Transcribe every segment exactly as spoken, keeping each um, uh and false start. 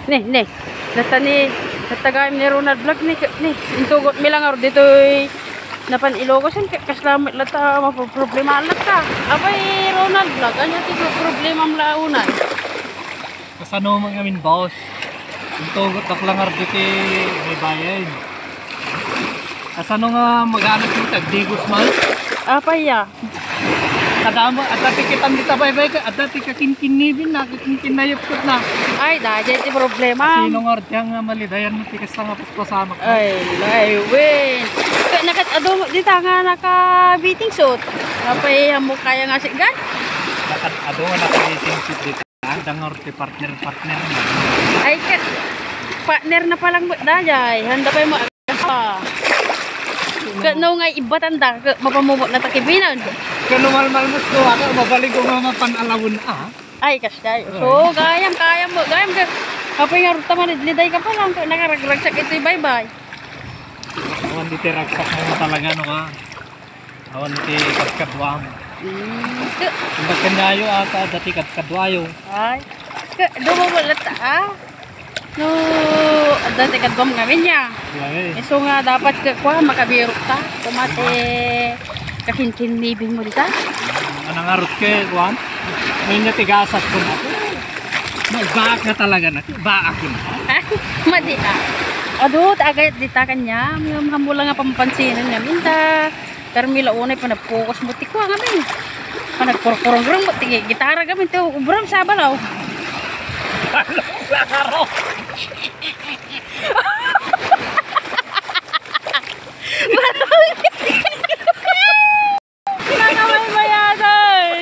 Ne, ne. Latta ni, latta gayam ni Ronald Vlog ni, ni. Intugot mi lang ngarud ditoy napan Ilocos, ken kasla met latta maproblema latta. Apay Ronald Vlog, ania ti problemam la unay? Kasano man ngamin, boss? Intugot dakla ngarud ditoy baybayen. Kasano nga maganat ti agdigos man? Apay ya? Kadamo, adda ti kitam dita baybay, adda ti kakinkinibin na, kakinkinayupkot na. Ay, daydiay ti problema. Sino nga ordiang nga malidayan mo ti kasta nga paspasamak mo? Ay, ay, wen. Kaya nakat-, adu dita nga naka-bathing suit. Apay, amo kaya nga sigan? Nakat-, adu nga naka-bathing suit dita. Adda nga ordi partner, partner na. Ay, ka-, partner na palang mo, dayay. Handa pay mo Ah. Kano nga ibatanda, ka-, mapamumot na takibinag. Kano malmalmos ko, ako, mabalik ko nga mapan alawon, ah. Ay, kasya. Ay. So, gayam, kayam mo, gayam ka. Apay nga, ruta man, liday ka pa lang, ka-, nakaragragsak ito'y baybay. Awan di ti ragsak mo talaga, no, ka? Awan ti kadkaduam. Mm, ka- Ang kanyayo ata, dati kadkaduayo. Ay, ka-, dumawal at, ah? No, adda ti kaduam ngamin ya. Ay. Isu nga dapat ka, kuan, makabirok ta. Kuma ti kakinkinibing mo dita. Ano nga rot ke, kuan? Ngayon niya tigasat ko na. Magbaak na talaga na. Baak yun. Madi, ah. Adu, ti agayat dita kanya. Mga mula nga pampansinan ngamin ta. Carmela, unay panagpukas mo ti kua ngamin. Panagkurkurong mo ti gitara ngamin ti ubram sa balaw. Klaro. Kinangaway bayadan.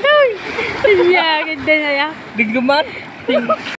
Ay, iya, ganda na ya. Digduman.